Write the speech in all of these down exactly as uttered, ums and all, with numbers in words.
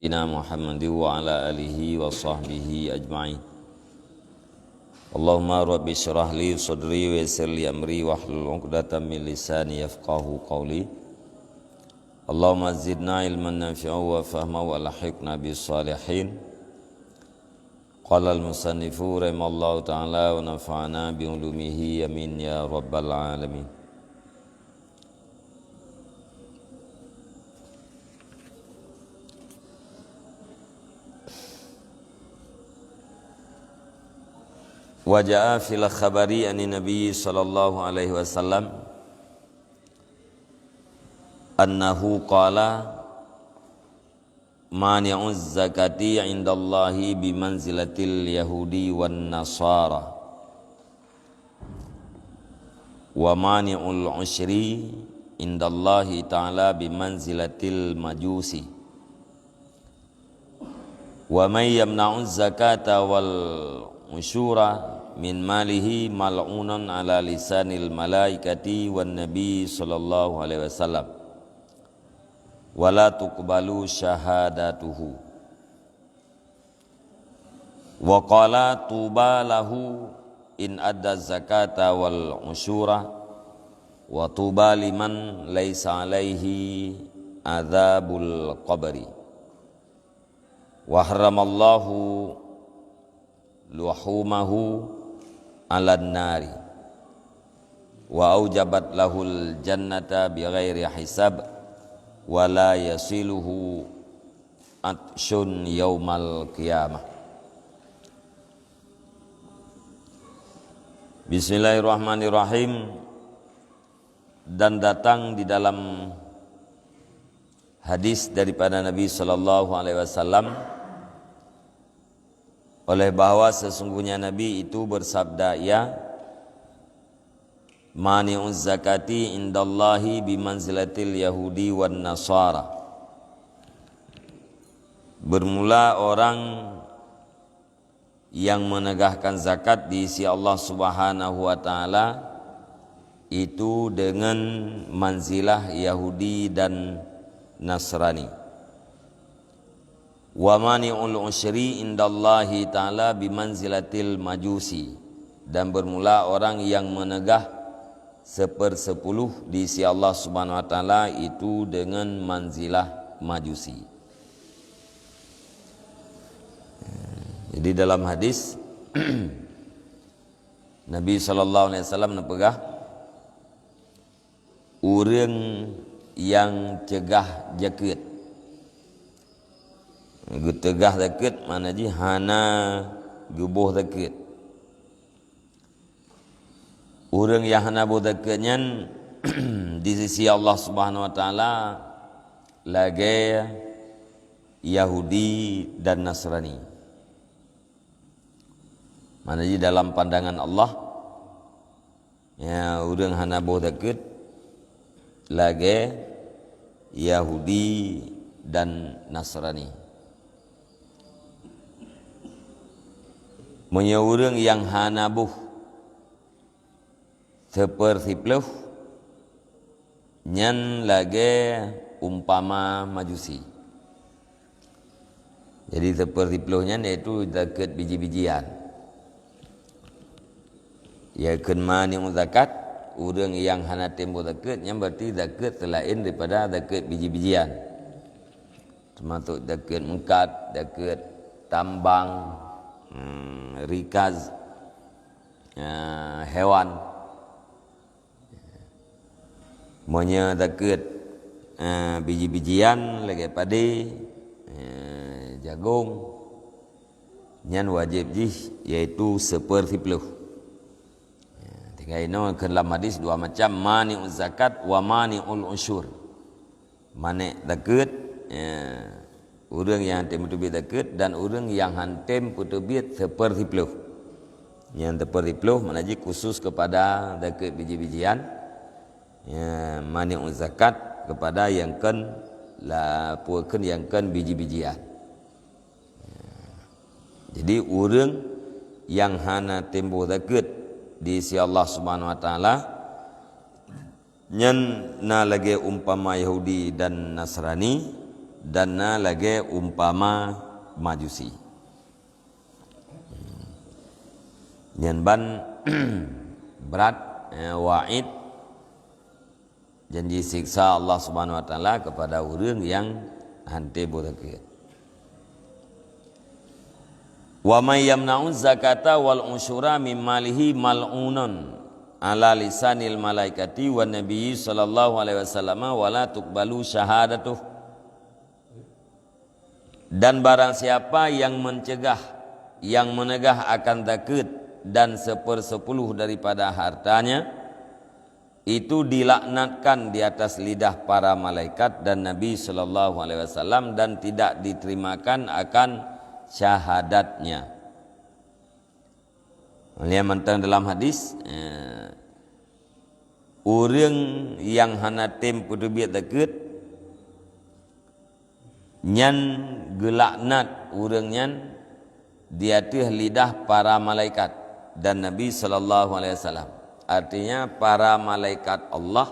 Sayyidina Muhammadin wa ala alihi wa sahbihi ajma'in. Allahumma rabbi syrah li sadri wa yassir li amri wahlul 'uqdatam min lisani yafqahu qawli. Allahumma zidna ilman nafi'a wa fahma wa alhiqna bis salihin. Qala al-musannifu rahimallahu ta'ala wa nafa'ana bi ulumihi, amin ya rabbal alamin. Wa jaa fil khabari anin Nabi sallallahu alaihi wasallam annahu qala, "Mani'uz zakati indallahi bimanzilatil yahudi wan nasara, wa mani'ul usyri indallahi ta'ala bimanzilatil majusi." Wa may yamna'uz zakata wal usyura min malihi mal'unun ala lisanil malaikati wan nabi sallallahu alaihi wasallam, wa la tuqbalu syahadatuhu. Wa qala tuba lahu in adda zakata wal usyura, wa tuba liman laisa alaihi adzabul qabri. Wa harramallahu luhumahu 'alan nari, wa aujabat lahul jannata bighairi hisab, wa la yasiluhu 'atsyun yaumal qiyamah. Bismillahirrahmanirrahim. Dan datang di dalam hadis daripada Nabi sallallahu alaihi wasallam, oleh bahwa sesungguhnya Nabi itu bersabda, ia, "Mani'uz zakati indallahi bimanzilatil yahudi wan nasara." Bermula orang yang menegahkan zakat di sisi Allah Subhanahu wa Ta'ala itu dengan manzilah Yahudi dan Nasrani. "Wa mani'ul usyri indallahi ta'ala bimanzilatil majusi." Dan bermula orang yang menegah sepersepuluh di sisi Allah Subhanahu wa Ta'ala itu dengan manzilah majusi. Jadi dalam hadis, Nabi sallallahu alaihi wasallam neupeugah, ureuëng nyang cegah zakeuet. Geuteugah zakeuet makna jih hana geuboh zakeuet. Ureuëng nyang hana boh zakeuet nyan di sisi Allah Subhanahu wa Ta'ala lagée Yahudi dan Nasrani. Makna jih dalam pandangan Allah, ya, ureuëng hana boh zakeuet lagée Yahudi dan Nasrani. Meunyoe ureuëng nyang hana boh sepersiploh, nyan lagée umpama majusi. Jadi sepersiploh nyan yaitu zakeuet biji-bijian. Ya, kheun mani'uz zakat, ureuëng nyang hana tem boh zakeuet, nyan berarti zakeuet selain daripada zakeuet biji-bijian. Teumasok zakeuet meukat, zakeuet tambang, hmm, rikaz, eh, hewan. Meunyoe zakeuet, eh, biji-bijian lagée padé, eh, jagong, nyan wajéb jih yaitu sepersiploh. Eh, tinggai inoe kheun lam hadis dua macam, mani'uz zakat wa mani'ul usyur. Manék zakeuet, ya, ureuëng nyang tem peuteubiet zakeuet dan ureuëng nyang han tem peuteubiet sepersiploh. Nyang sepersiploh makna jih khusus kepada zakeuet biji-bijian. Ya, mani'uz zakat kepada nyang kheun la-, peue kheun nyang kheun biji-bijian. Jadi ureuëng nyang hana tem boh zakeuet di sisi Allah Subhanahu wa Ta'ala, nyan na lagée umpama Yahudi dan Nasrani, dan na lagée umpama Majusi. Nyan ban brat, eh, waid, janji siksa Allah Subhanahu wa Taala kepada ureuëng nyang hana boh zakeuet. "Wa may yamna'uz zakata wal usyura mim malihi mal'unun ala lisanil malaikati wan nabiyyi sallallahu alaihi wasallam wa la tuqbalu syahadatuh." Dan barang siapa yang mencegah, yang menegah akan zakeuet dan sepersepuluh daripada hartanya, itu dilaknatkan di atas lidah para malaikat dan Nabi sallallahu alaihi wasallam dan tidak diterimakan akan syahadatnya. Lian mantong dalam hadis, eh, ureuëng nyang hana tem peuteubiet zakeuet, nyan geulaknat ureuëng nyan di ateueh lidah para malaikat dan Nabi sallallahu alaihi wasallam. Artinya, para malaikat Allah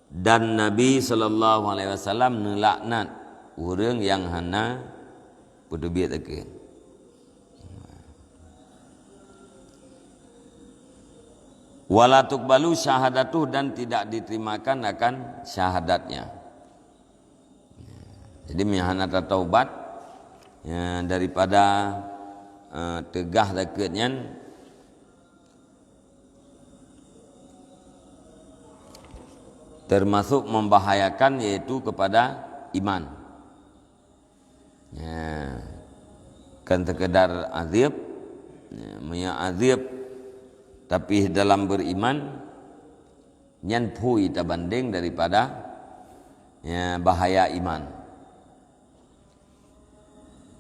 dan Nabi sallallahu alaihi wasallam neulaknat ureuëng nyang hana peuteubiet zakeuet. "Wa la tuqbalu syahadatuh," dan tidak diterimakan akan syahadatnya. Jadi, meunyo hana tataubat, ya, daripada, eh, teugah zakeuet nyan, termasuk membahayakan, yaitu kepada iman. Ya, kan sekedar azab, ya, meunyo azab tapi dalam beriman, nyan phui tabanding daripada, ya, bahaya iman.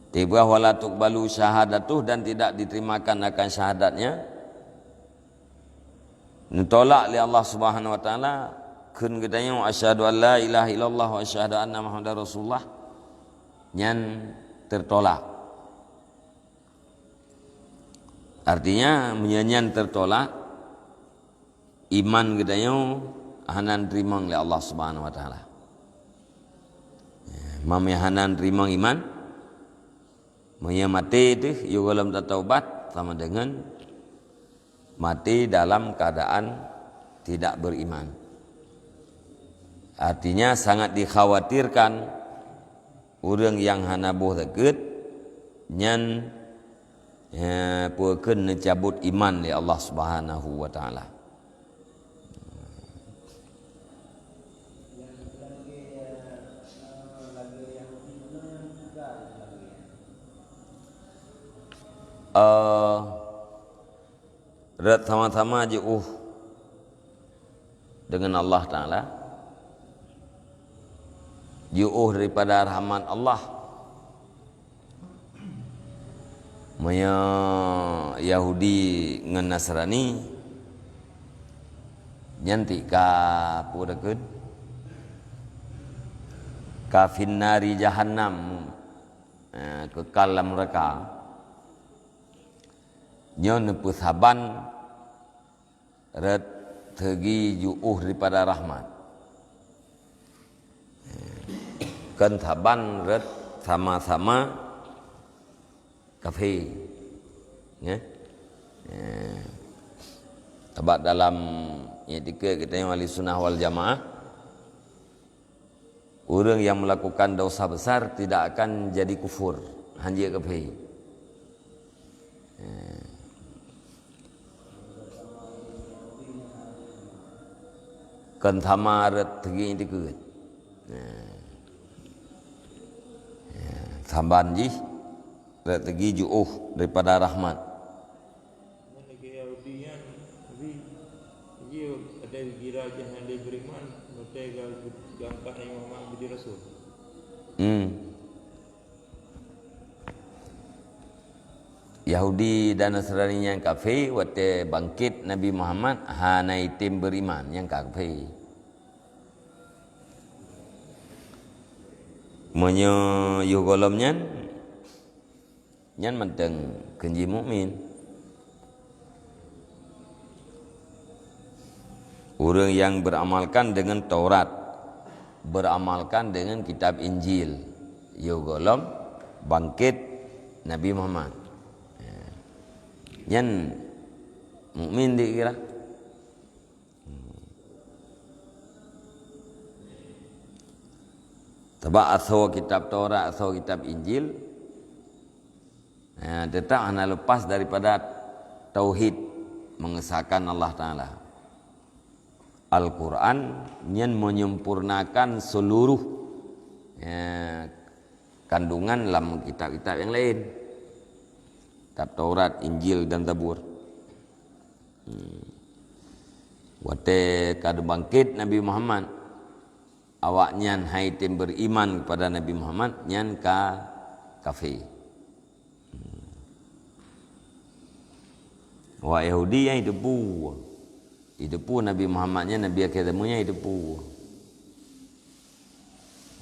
Tiba "wa la tuqbalu syahadatuh," dan tidak diterimakan akan syahadatnya. Neutolak lé Allah Subhanahu wa Taala, kheun geutanyoe, "Asyhadu an la ilaha illallah wa asyhadu anna Muhammadar Rasulullah," nyan tertolak. Artinya, meunyo nyan tertolak, iman geutanyoe hana teurimong lé Allah Subhanahu wa Taala. Meunyo hana teurimong iman, meunyo maté teuh yôh gohlom tataubat, sama dengan mati dalam keadaan tidak beriman. Artinya, sangat dikhawatirkan ureuëng nyang hana boh zakeuet nyan, eh, peue kheun neucabut iman lé Allah Subhanahu wa Taala. Eh, rot sama-sama jiôh dengan Allah Taala, jiôh daripada rahmat Allah. Meunyo Yahudi ngon Nasrani, nyan ti ka peue takheun? Ka finnari jahannam, eh, kekal lam neuraka. Nyoe neupeusaban rot seugi jiôh daripada rahmat. Kon saban rot sama-sama kafé. Ya. Ya. Sabab dalam iktikad geutanyoe Ahli Sunnah wal Jamaah, ureuëng yang melakukan dosa besar tidak akan jadi kufur, hanjeuet kafé. Eh. Kon sama rot seugi dikeue. Eh. Eh, saban jih rot seugi jiôh daripada rahmat. Ngon lagèe Yahudi nyan, Nabi, jih ada gira jih hana beriman, watèe ga-, geuangkat Nabi Muhammad menjadi rasul. Hmm. Yahudi dan Nasrani nyang kafé, watèe bangkét Nabi Muhammad, hana item beriman, nyang kafé. Meunyoe yôh gohlom nyan, nyan mantong kheun jih mukmin. Ureuëng nyang beramalkan deungon Taurat, beramalkan dengan kitab Injil, yoh gohlom bangkét Nabi Muhammad. Ya. Nyan mukmin dikira. Sabab asoe kitab Taurat, asoe kitab Injil, eh, tetap hana lepas daripada tauhid, mengesahkan Allah Taala. Al-Quran nyan menyempurnakan seluruh, eh, kandungan lam kitab-kitab yang lain. Kitab Taurat, Injil, dan Zabur. Hmm. Watée ka geubangkét Nabi Muhammad, awaknyan hai tem beriman kepada Nabi Muhammad, nyan ka kafé. Hmm. Awak Yahudi nyang jiteupeue. Jiteupeue Nabi Muhammad nyan nabi akhé zaman, nyang jiteupeue.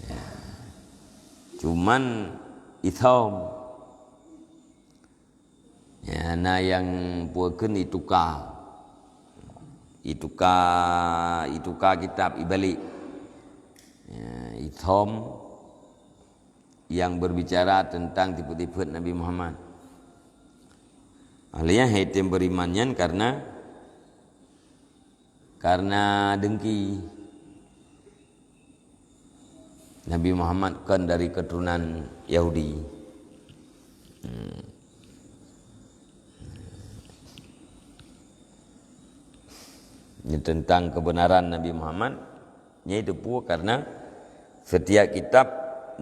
Ya. Cuman isom. Ya, na nyang peue kheun ituka. Ituka, ituka kitab, ibalek. Ya, isom yang berbicara tentang tipe-tipe Nabi Muhammad. Ahli nyang hai tem beriman nyan karena, karena dengki. Nabi Muhammad kon dari keturunan Yahudi. Hmm. Ini tentang kebenaran Nabi Muhammad, yaitu pun karena setiap kitab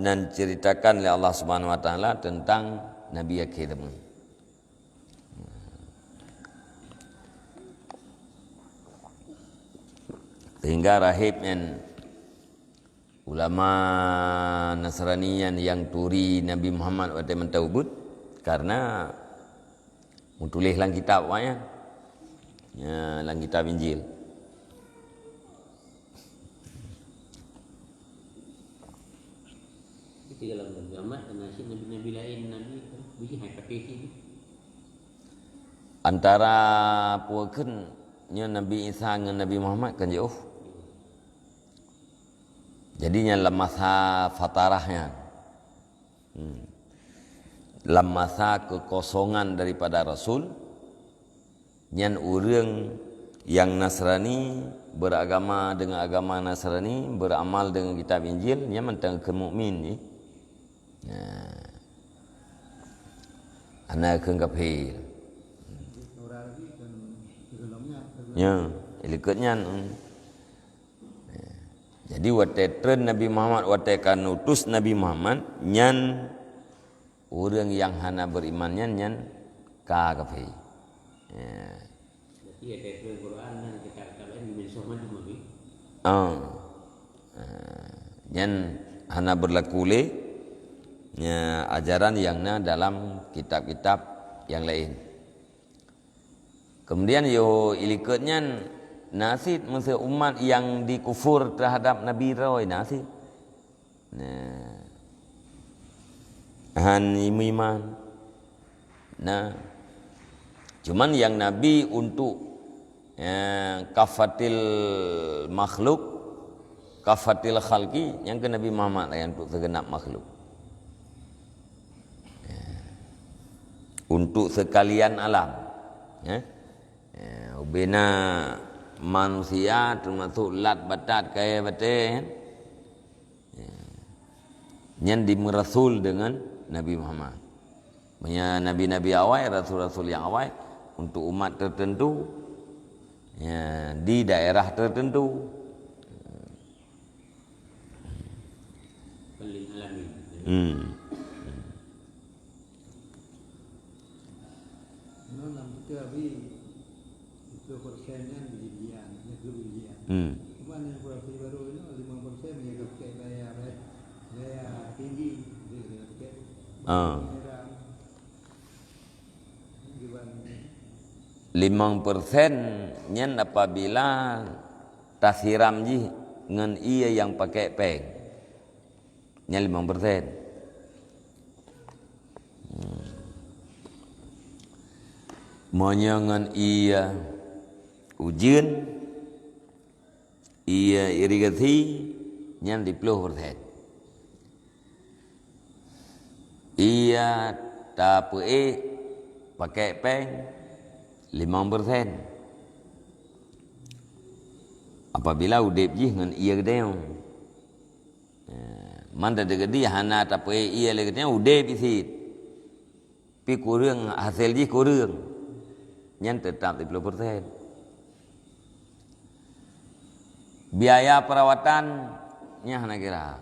nan ceritakan oleh Allah Subhanahu Wa Taala tentang Nabi akhir zaman. Sehingga rahib nyan, ulama Nasrani nyan nyang turi Nabi Muhammad watée mantong ubit, karena meutuléh lam kitab awaknyan. Ya, lam kitab Injil. Itu dalam agama, dan nasib nabi-nabi lain, nabi, biji hai pakai sini. Antara peue kheun nyoe Nabi Isa ngon Nabi Muhammad kan jauh. Jadi nyan lam masa fatarah nyan. Hmm. Lam masa kekosongan daripada Rasul, nyan ureuëng nyang Nasrani beragama dengan agama Nasrani, beramal dengan kitab Injil, nyan mantong keu mukmin jih. Nah. Hana kheun kafé. Ya, likot nyan. Hmm. Jadi watée treun Nabi Muhammad, watée ka neutus Nabi Muhammad, nyan ureuëng nyang hana beriman nyan, nyan ka kafé. Ya. Berarti ya, dari Quran dan kitab-kitab lain dimensi mandum lagi. Ah. Ah. Nyan hana berlaku lé, ya, ajaran yang na dalam kitab-kitab yang lain. Kemudian yo ilikot nyan nasit masa umat yang dikufur terhadap Nabi roy nasit. Nah. Han iman. Nah. Cuman yang Nabi untuk, eh, kafatil makhluk, kafatil khalqi, nyang keu Nabi Muhammad lah yang untuk segenap makhluk. Eh. Untuk sekalian alam. Eh. Eh, ubena manusia termasuk lat batat kaya batée, kan? Ya. Nyan dimeurasul dengan Nabi Muhammad. Meunyo nabi-nabi awai, rasul-rasul nyang awai, untuk umat tertentu, ya, di daerah tertentu. Lil alamin. Hmm. Nyoe lam kita abi, tiga persen nyan biji-bijian, nyan keu biji-bijian. Hmm. Cuma nyang produksi baru nyoe lima persen meunyo ka pakai biaya, biaya tinggi, dia kena pakai. Ah. Limong persen nyan apabila tasiram jih ngon ié nyang pakai péng. Nyan limong persen. Hmm. Meunyoe ngon ié ujeuen, ié irigasi, Nyan siplôh persen. Ie tapeuék pakai péng limong persen. Apabila udeb jih ngon ie geutanyoe. Eh, man teukeudi hana tapeuék ie lé geutanyoe, udeb cit. Pi kureueng, hasé jih kureueng. Nyan teutap siplôh persen. Biaya perawatan nyan hana kira.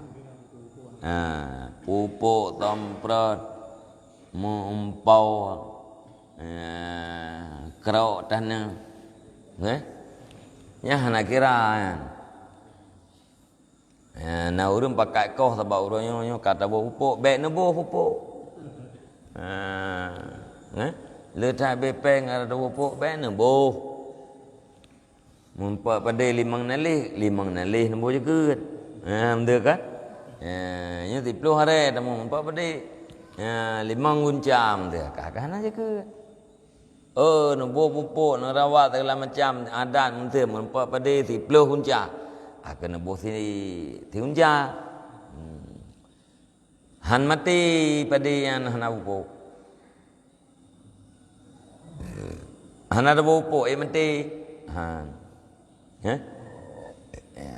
Ha, pupuk, tomprot, meuumpau, eh, krok taneuh. Eh? Nyan hana kira nyan. Eh, na ureuëng pakat koh sabab uroe nyoe, nyoe ka taboh pupuk, bék neuboh pupuk. Ha, eh? Le that bék péng ada taboh pupuk, bék neuboh. Meupat padé limong naleh, limong naleh neuboh jeukeut. Ha, beutôi kan? Ha, nyoe siplôh aré tamu meupat padé. Ha, limong gunca beutôi, ka, ka hana jeukeut. Oh, neuboh pupuk, neurawat segala macam adat meunteueng meupat padé siplôh gunca. Akan neuboh si, si gunca. Hmm. Han maté padé nyang hana pupuk. Hana ada pupuk, eh, maté. Ha. Eh? Ya.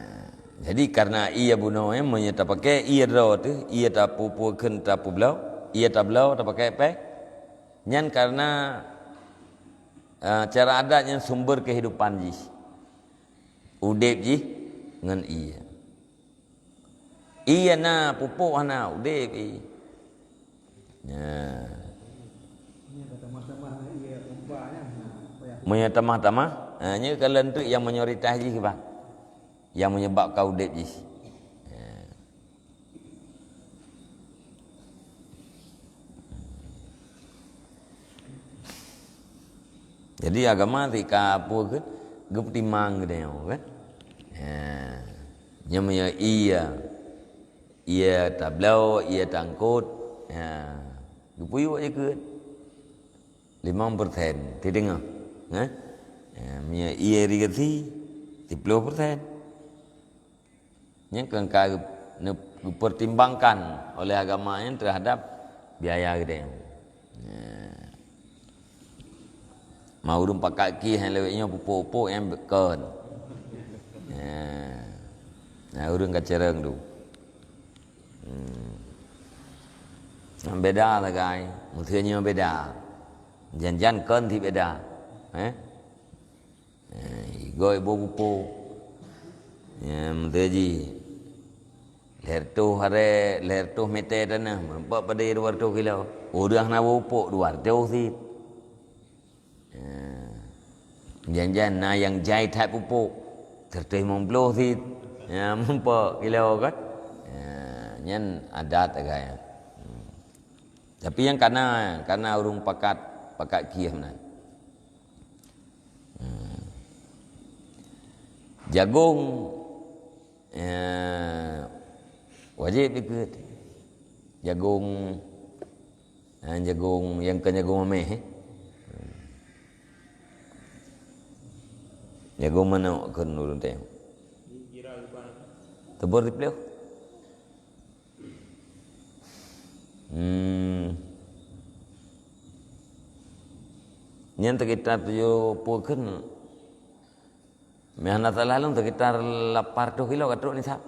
Jadi, karena ie bunoe, eh, meunyoe tapakai ie droe teuh, ie tapupuk kheun tapubloe, ie tabloe tapakai péng. Nyan karena, eh, cara adat nyan sumber kehidupan jih. Udeb jih ngon ie. Ie na, pupuk hana, udeb ie. Nah. Meunyoe tamah-tamah, ha, nyoe kalon tu nyang mayoritas jih, bah. Nyang menyebabkan udeb jih. Nah. Jadi agama tika peue keuh geupeutimang geutanyoe kan. Ha. Nyan meunyoe ie, ie tabloe, ie tangkot, ha, geupuyuek jeukeut limong persen, tideungoe, ha. Ha, meunyoe ie irigasi, siplôh persen. Nyan keuh ka geu-, geupertimbangkan oleh agama nyan terhadap biaya geutanyoe. Nah. Ma ureuëng pakat kih nyang lewat nyoe pupuk-pupuk nyang kon. Nah. Nah, ureuëng ka cereng tu. Hmm. Nyang beda sagai, meusti nyoe beda. Jan-jan kon ti beda. Eh? Eh, igoe boh pupuk. Ya, meuteujih. Lhèe reutôh aré, lhèe reutôh mètè taneuh, meupat padé dua reutôh kilo. Ureuëng hana boh pupuk, dua reutôh cit. Ya. Jan-jan na nyang jai that pupuk, seratus lima puluh cit. Ya, meupat kilo kan. Ya, nyan adat agak. Hmm. Tapi nyang kana, kana ureuëng pakat, pakat kih meunan. Hmm. Jagong, eh, wajéb dikeue. Jagong, eh, jagong nyang kon jagong mamèh, eh. Jagong manok kon ureuëng teuh. Teubor siplôh. Hmm. Nyan sekitar tujoh puluh kheun. Meuhana salah lôn sekitar lapan reutôh kilo ka trok nisab.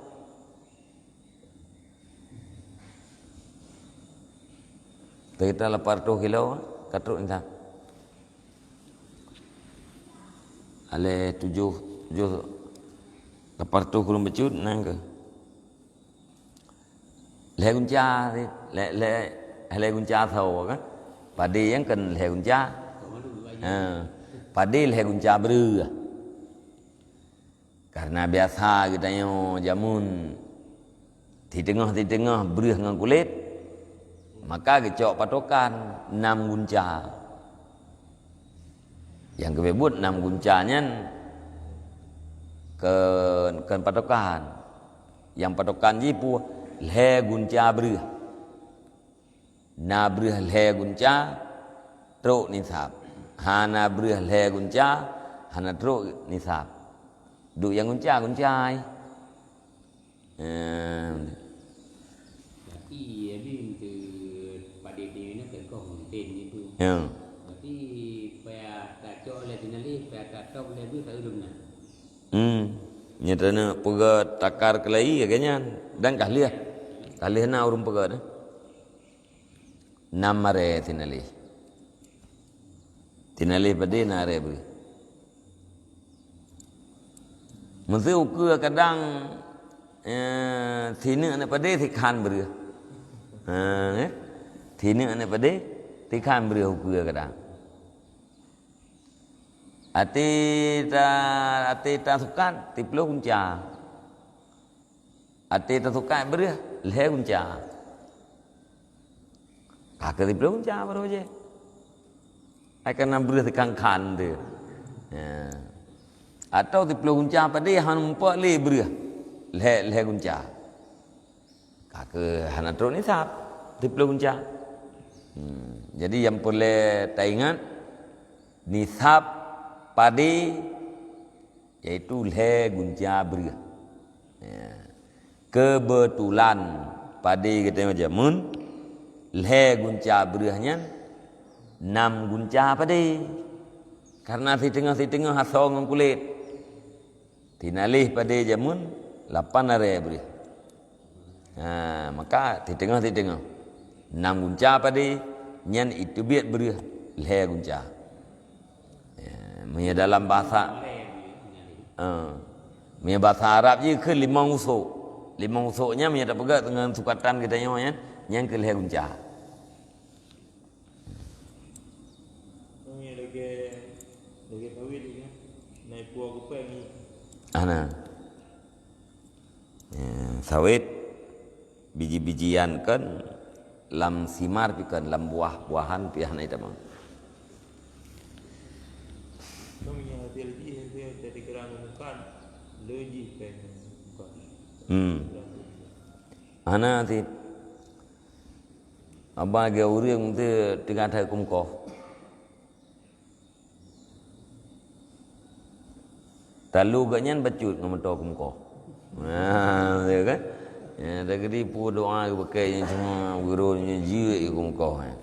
Sekitar lapan reutôh kilo ka trok nisab. Alèh tujoh, tujoh, lapan reutôh kureueng bacut, nyan keuh. Lhèe gunca, lhèe, lhèe, lhèe gunca soe kan? Padé nyang kon lhèe gunca. Ha. Padé lhèe gunca breueh. Karena biasa geutanyoe jameun siteungoh-siteungoh breueh ngon kulét, maka geucok patokan nam gunca. Nyang geupeubuet nam gunca nyan kon, kon patokan. Nyang patokan jih peue? Lhèe gunca breueh. Na breueh lhèe gunca, trok nisab. Hana breueh lhèe gunca, hana trok nisab. Duek nyang gunca, gunca ai. Eh, Tapi, ya, bin, tu padé teuh nyoe kan koh mungkin gitu. Ya. Berarti payah tacok lé tinalih, payah tatop lé beuh, tak ulum na. Hmm. Nyata na peugah takar keulai lagèe nyan. Dan ka lheueh. Ka lheueh na ureueng peugah dah. Nam aré tinalih. Tinalih padé na aré beuh. Meuseu ukeue kadang, eh, sineuk aneuk padé sikhan breuh. Ha, eh? Sineuk aneuk padé sikhan breuh ukeue kadang. Até ta-, até tasukat, siplôh gunca. Até tasukat breuh, lhèe gunca. Ka keu siplôh gunca baru jih. Ai kana breuh sikhan-khan tu. Ya. Atau siplôh gunca padé hana muphom lé breuh. Lhèe, lhèe gunca. Ka keu hana trok nisab siplôh gunca. Hmm. Jadi nyang peureulèe taingat, nisab padé yaitu lhèe gunca breuh. Ya. Keubeutulan padé geutanyoe jameun lhèe gunca breuh nyan nam gunca padé. Karena siteungoh-siteungoh asoe ngon kulét. Tinalih padé jameun lapan aré breuh. Ha, maka siteungoh-siteungoh. Nam gunca padé nyan iteubiet breuh lhèe gunca. Ya, meunyoe dalam bahasa, ha, meunyoe bahasa Arab jih keu limong usôk. Limong usôk nyan meunyoe tapeugah deungon sukatan geutanyoe nyan, nyan keu lhèe gunca. Oh, ya, lagèe, lagèe sawét ni kan. Naik puak kupai ni. Ana. Ya, sawét, biji-bijian kan, lam simar pi kan, lam buah-buahan pi hana itamong. Kami yang hasil jih, hasil dari kerang bukan, lejih kan, bukan. Hmm. Hana ti. Abang lagèe ureueng tu teungoh that keu mukoh. Talu geuh nyan bacut ngon moto keu mukoh. Nah, beutôi kan? Ya, teukeudi pu doa geupakai nyan cuma guru nyan jeuet keu mukoh, ya.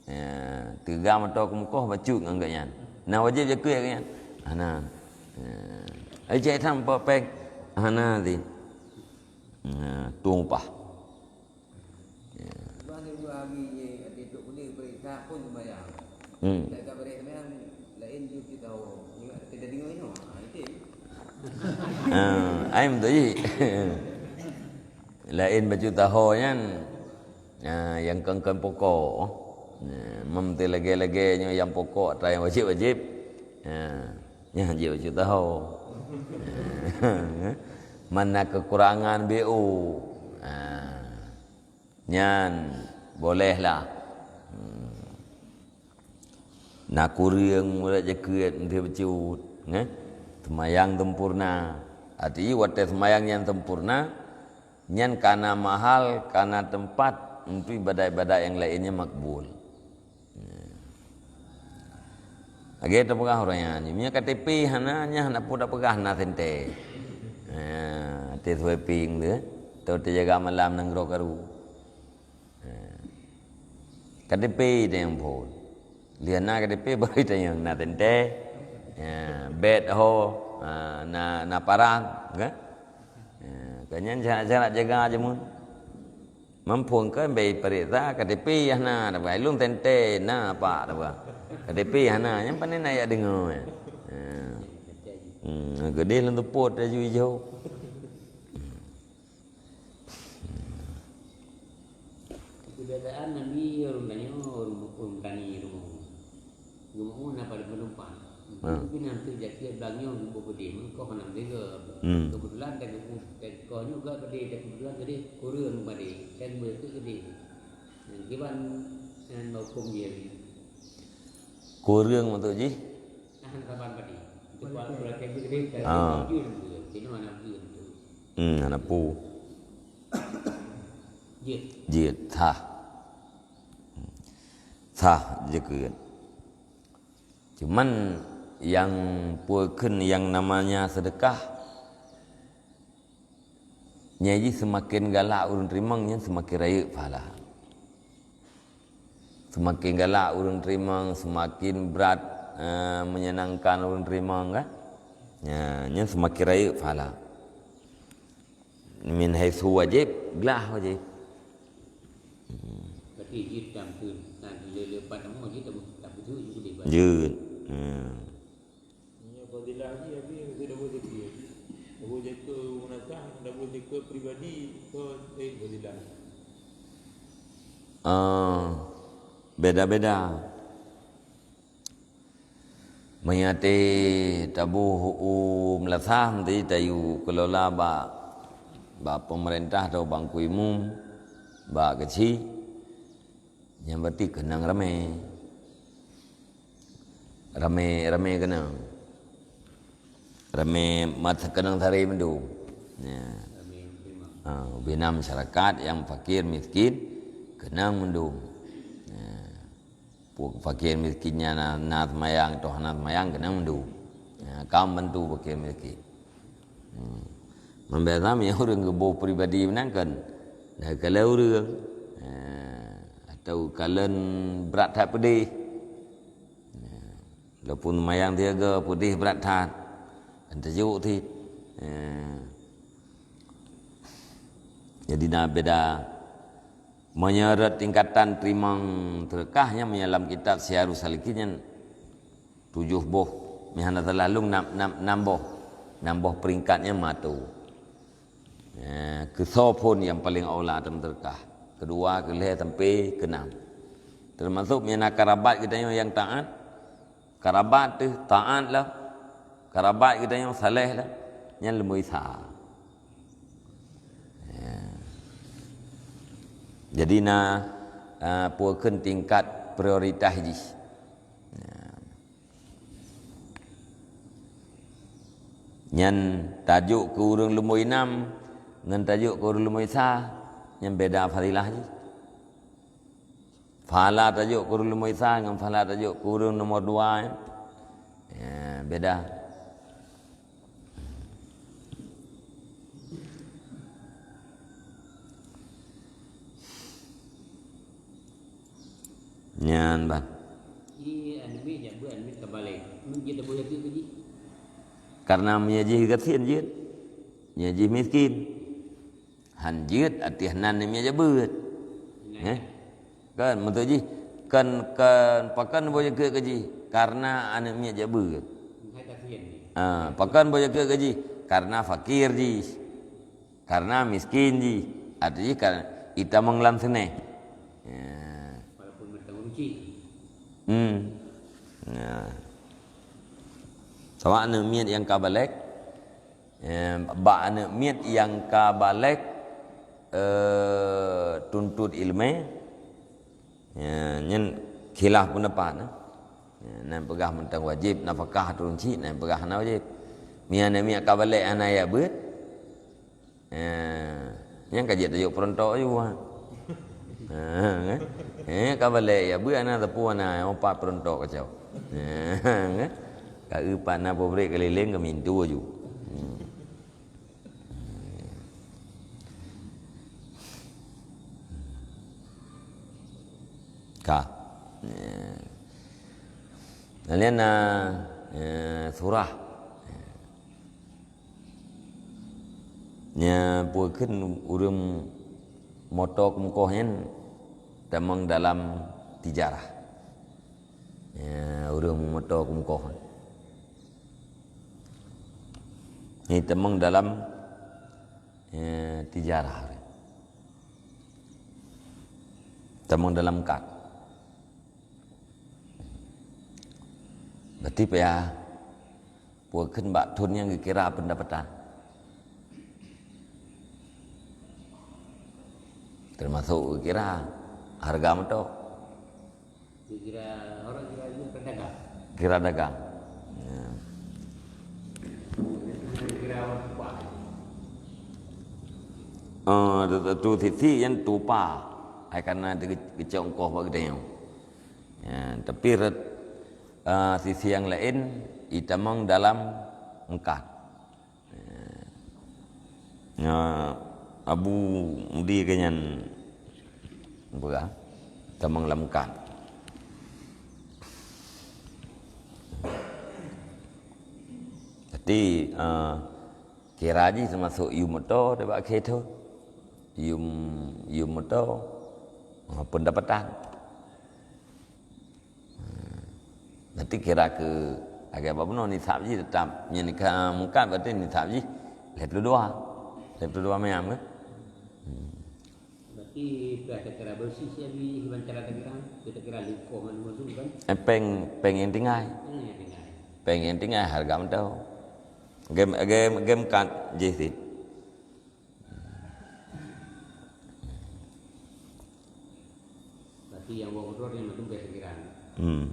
Ya, teuga moto keu mukoh bacut ngon geuh nyan. Nah, wajéb jakeuet geuh nyan. Hana. Ya. Ai cai tham pok péng. Hana ti. Ya, tueng upah. Ya. Bah ni dua hari je, ada tok kuning perintah pun sembahyang. Hmm. Tak, tak beri sembahyang, lain ju kita ho. Ingat kita dengar ino. Ha, itu. Ah, ai beutôi jih. Laén bacut taho nyan, ah, nyang kon-kon pokok. Nah, mem teu lagèe-lagèe nyoe nyang pokok atau nyang wajéb-wajéb. Ah, nyan jeuet bacut taho. Mana kekurangan B O. Ah. Nyan boleh lah. Hmm. Na kureueng murit jakeuet meuntée bacut, eh? Seumayang sempurna. Arti watée seumayang nyan sempurna, nyan kana mahal, kana teumpat untuk ibadat-ibadat nyang laén nyan makbul. Lagée tapeugah ureuëng nyan, meunyoe K T P hana, nyan hana peue tapeugah na sentée. Ha, até swiping tu, atau teujaga malam nanggroe karu. Ha. K T P tanyong phon. Lheueh na K T P baru tanyong na sentée. Ha, bet ho, ha, na, na parang, kan? Ha, kan nyan syarat-syarat jaga jameun. Mamphon kan bai pareksa K T P hana, tapi lôn sentée na apa, apa. K T P hana, nyan pane na jak deungoe. Ha. Hmm, geudeh lôn teupot laju ijo. Kebiasaan Nabi ureuëng tanyoe, ureuëng, ureuëng tani rumoh. Geumeue na padub penumpang. Ha. Tapi nanti jaki blang nyoe geuboh peudeh, meukoh nam tiga. Hmm. Kebetulan dan geuboh, dan koh nyoe gak gede, dan kebetulan gede, kureueng padé, dan beutôi gede. Dan kiban, dan hukum dia. Kureueng untuk jih? Nah, saban padé. Itu kalau, kalau kayak gede, dan Ah. Jun tu, sini mana jun tu. Hmm, hana peue. Jeuet. Jeuet, sah. Sah jakeuet. Cuman nyang peue kheun nyang namanya seudeukah, Nyan jih seumaken galak ureuëng teurimong nyan seumaken rayeuk pahala. Seumaken galak ureuëng teurimong, seumaken brat, eh, menyenangkan ureuëng teurimong kan. Nyan, nyan seumaken rayeuk pahala. Min haitsu wajib, glah wajib. Berarti jeuet tam tu, nah, le-, lepat nama jeuet tam, tam tu juga boleh. Jeuet. Hmm. Nyoe fadilah jih, habis keu double zikir. Double zikir meunasah, double zikir pribadi, keu, eh, fadilah. Ah, beda-beda. Meunyoe taboh u meulasah, meusti tayue keulola bak, bak pemerintah atau bak teungku imum, bak keuchik. Nyan berarti keunong ramé. Ramé, ramé keunong. Ramé mata keunong sari mandum. Ya. Ha, ubena masyarakat nyang fakir miskin keunong mandum. Ya. Pu-, fakir miskin nyan na, na seumayang, toh na seumayang keunong mandum. Ya, kaum bantu fakir miskin. Hmm. Membiasa mi ureuëng geuboh pribadi meunan kan. Dah kala ureuëng. Ha, atau kalon brat that peudeh. Ha, walaupun mayang tiga peudeh brat that. Kan tajuk ti. Ha. Jadi na beda. Meunyoe rot tingkatan teurimong teureukah nyan meunyoe lam kitab Siyarus Salikin nyan tujoh boh, meuhana salah lôn nam, nam, nam boh. Nam boh peringkat nyan matu. Ya, keusoe phon nyang paleng aula ateueh teureukah. Keudua, keulhèe sampai keunam. Teumasok meunyoe na karabat geutanyoe nyang taat, karabat teuh taat lah, karabat geutanyoe saleh lah, nyan lumboi sa. Ya. Jadi na, ah, peue kheun tingkat prioritas jih. Ya. Nyan tajok keu ureuëng lumboi nam ngon tajok keu ureuëng lumboi sa, nyan beda fadilah jih. Pahala tajok keu ureuëng lumboi sa ngon pahala tajok keu ureuëng nomor dua, ya. Ya, beda. Nyan ban. Iya, aneuk miet jak beuet, aneuk miet ka balek. Meunan jeuet dabui lagèe keu jih. Karena meunyoe jih gasien jeuet. Meunyoe jih miskin. Han jeuet ateueh nan aneuk miet jak beuet. Nah. Eh? Kan, maksud jih, kan, kan, pakon boh jakeuet keu jih? Karena aneuk miet jak beuet. Hai gasien jih. Ah, pakon boh jakeuet keu jih? Karena fakir jih. Karena miskin jih. Arti jih kan itamong lam seuneh. Ya. Walaupun mantong ruci. Hmm. Ya. Sama aneuk miet nyang ka balek, eh, bak aneuk miet nyang ka balek, eh, tuntut ileumèe, ya, nyan khilaf pendapat, eh. Ya, na peugah mantong wajib nafakah atau cit, na peugah hana wajib. Meunyoe aneuk miet ka balek hana jak beuet, eh, nyan ka jeuet tajok peurontok aju, ha. Ha, kan? Eh, ka balek jak beuet hana teupeu hana, oh, pat peurontok kacau. Ha, kan? Ka eu pat na pabrik keulileng ka mintu aju. Hmm. Ka. Ya. Lalu na, eh, surah. Nyan peue kheun ureuëng moto keumeukoh nyan tamong dalam tijarah. Ya, ureuëng moto keumeukoh. Ni tamong dalam, ya, tijarah. Tamong dalam kad. Berarti payah peue kheun bak thon nyang geukira pendapatan. Teumasok geukira hareuga moto. Geukira, orang kira juga pedagang. Kira dagang. Ya. Geukira orang tumpah. Ah, tu, tu, tu sisi nyang tumpah. Hai karena teu-, geucok ongkoh bak geutanyoe. Ya, tapi ret-, ah, sisi nyang laén itamong dalam ongkat. Ya. Ya, Abu Mudi keu nyan beurah tamong lam kat. Jadi, eh, kira jih teumasok yum moto daripada akhé thon. Yum, yum moto, eh, pendapatan. Berarti kira keu agak apa bunoe nisab jih tetap. Nyan ka mungkat berarti nisab jih lhèe ploh dua. Lhèe ploh dua gram kan? Hmm. Berarti pih ada kira bersih sih, Abi, dengan cara tadi kan? Kita kira lingkoh mana masuk kan? Eh, péng, péng nyang tinggai. Hmm, nyang tinggai. Péng nyang tinggai hareuga mantong. Game, game, game card jih sit. Berarti nyang boh keudroe nyan mandum ka singkiran. Hmm.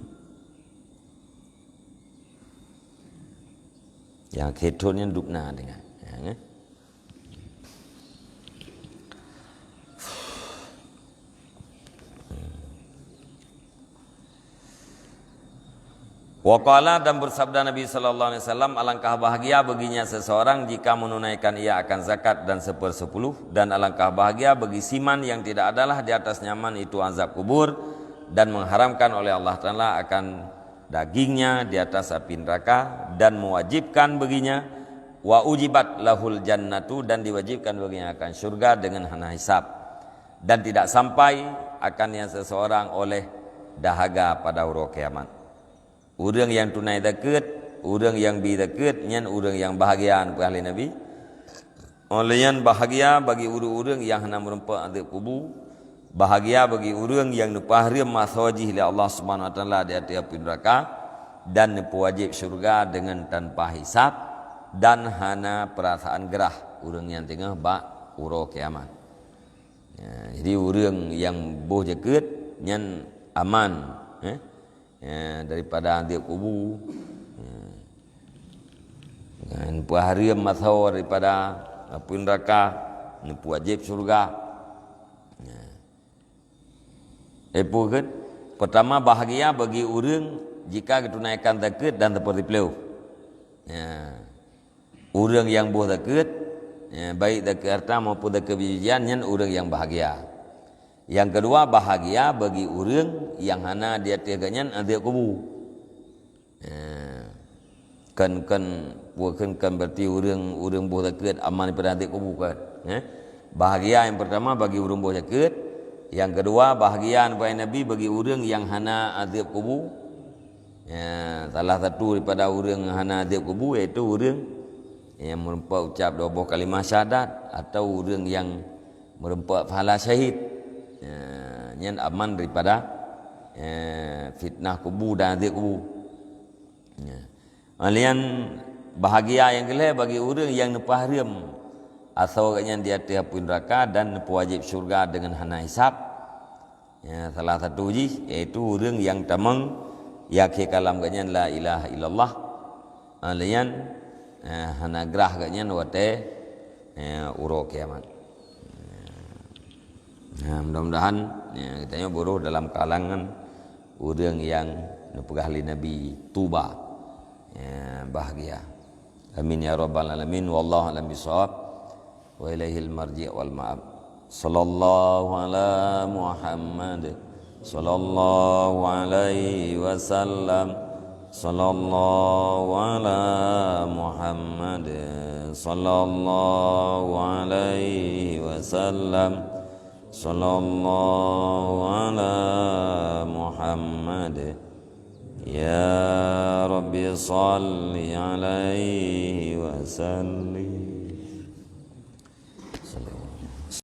Nyang akhé thon nyan dubna dengan. Ya, kan? Wa qala, dan bersabda Nabi sallallahu alaihi wasallam, "Alangkah bahagia baginya seseorang jika menunaikan ia akan zakat dan sepersepuluh, dan alangkah bahagia bagi siman yang tidak adalah di atasnya aman itu azab kubur, dan mengharamkan oleh Allah Taala akan dagingnya di atas api neraka, dan mewajibkan baginya, wa ujibat lahul jannatu, dan diwajibkan baginya akan syurga dengan hana hisab, dan tidak sampai akan yang seseorang oleh dahaga pada uroe kiamat." Ureuëng nyang tunai zakeuet, ureuëng nyang bi zakeuet, nyan ureuëng nyang bahgia, neupeugah lé Nabi. Óh lheueh nyan bahgia bagi ureuëng-ureuëng nyang hana meureumpok azeub kubu, bahgia bagi ureuëng nyang neupeuhareuem asoe jih lé Allah Subhanahu Wa Taala di ateueh api neuraka, dan neupeuwajéb syeuruga deungon tanpa hisab, dan hana peurasaan grah ureuëng nyang teungoh bak uroe kiamat. Ya, jadi ureuëng nyang boh zakeuet nyan aman, eh? Ya, daripada azeub kubu. Ya. Ngon peuhareuem asoe daripada api neuraka, neupeuwajéb syeuruga. Ya. Eh, peue kheun? Peurtama, bahgia bagi ureuëng jika geutunaikan zakeuet dan seperti peuleueh. Ya. Ureuëng nyang boh zakeuet, ya, baik zakeuet harta maupun zakeuet biji-bijian, nyan ureuëng nyang bahgia. Nyang keudua, bahgia bagi ureuëng nyang hana di ateueh geuhnyan azeub kubu. Ya. Kon, kon, peue kheun, kon berarti ureuëng, ureuëng boh zakeuet aman daripada azeub kubu, kon. Ya. Bahgia nyang peurtama bagi ureuëng boh zakeuet, nyang keudua, bahgia, neupeugah Nabi, bagi ureuëng nyang hana azeub kubu. Ya, salah satu daripada ureuëng hana azeub kubu, yaitu ureuëng nyang meureumpok ucap dua boh kalimah syahadat, atau ureuëng nyang meureumpok pahala syahid. Ya, nyan aman daripada, ya, fitnah kubu dan azeub kubu. Ya. Kemudian, bahgia nyang keulhèe bagi ureuëng nyang neupeuhareuem asoe geuhnyan di ateueh api neuraka dan neupeuwajéb syeuruga deungon hana hisab. Ya, salah satu jih yaitu ureuëng nyang tamong yakin kalam geuhnyan la ilaha illallah. Ah, lheueh nyan, eh, hana grah geuhnyan watèe, eh, uroe kiamat. Nah, mudah-mudahan, ya, geutanyoe beurôh dalam kalangan ureuëng nyang neupeugah lé Nabi tuba. Ya, bahgia. Amin ya rabbal alamin. Wallahu a'lam bishawab. Wa ilaihil marji' wal ma'ab. Sallallahu ala Muhammad. Sallallahu alaihi wasallam. Sallallahu ala Muhammad. Sallallahu alaihi wasallam. Sallallahu ala Muhammad. Ya Rabbi salli alaihi wa sallim.